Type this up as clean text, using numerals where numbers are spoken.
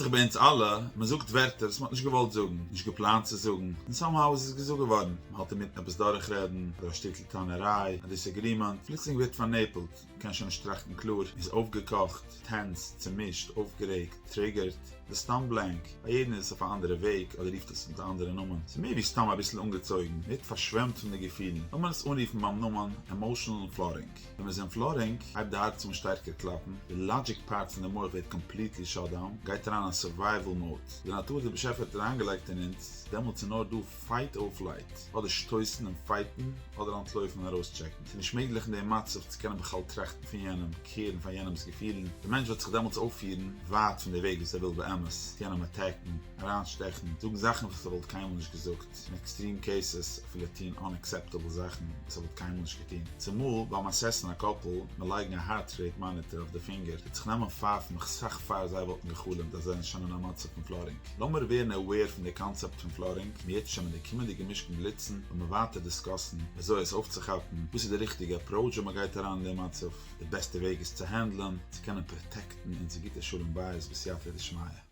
זיך ביי אונז אלע, מען זאגט ווערטער וואס מען האט נישט געוואלט זאגן, נישט געפלאנט צו זאגן, און somehow איז עס געזאגט געווארן, מען האלט אינמיטן עפעס דורכרעדן, אדער א שטיקל טענה'ריי, א disagreement, פלוצלינג ווערט פארנעפלט, מען קען שוין נישט טראכטן קלאר, מען איז אויפגעקאכט, tense, צומישט, אויפגערעגט, triggered, אדער סתם blank, ביי יעדן איז עס אויף א אנדערע וועג אדער רופט עס מיט א אנדערע נאמען, ס'איז מער ווי סתם אביסל אנגעצויגן, מ'ווערט פארשוועמט פון די געפילן, לאמיר עס אנרופן ביים נאמען emotional flooding. ווען מ'איז אין flooding הייבט די הארץ אן שטארקער קלאפן, די logic part פון די מח ווערט completely shut down, גייט אריין אין survival mode, די נאטור די באשעפער האט אריינגעלייגט אין אונז, דעמאלטס איז נאר דא fight or flight, אדער שטויסן און fight ן, אדער אנטלויפן און ארויסטשעקן. ס'איז נישט מעגליך אין דעם מצב צו קענען בכלל טראכטן פון יענעם, care ן פאר יענעמ'ס געפילן. דער מענטש וועט זיך דעמאלטס אויפפירן ווייט פון די וועג וואס ער וויל באמת, יענעם attack ן, אריינשטעכן, זאגן זאכן וואס ער וואלט קיינמאל נישט געזאגט, אין extreme cases אפילו טון unacceptable זאכן וואס ער וואלט קיינמאל נישט געטון. צומאל ביים assess ן א couple, מען לייגן א heart rate monitor אויף די פינגער, טוט זיך נעמען פייפן נאך סאך פאר זיי וואלטן גע'חלומ'ט אז זיי זענען שוין אין א מצב פון flooding. לאמיר ווערן aware פון די קאנצעפט פון flooding, מירצעשעם אין די קומענדיגע משכן בליצן וועלן מיר ווייטער discuss ן וויאזוי עס אויפצוכאפן, וואס איז די ריכטיגע approach ווען מען גייט אריין אין די מצב, די בעסטע וועג עס צו handle ען, צו קענען protect ן אונזער גוטע שלום בית בסייעתא דשמיא.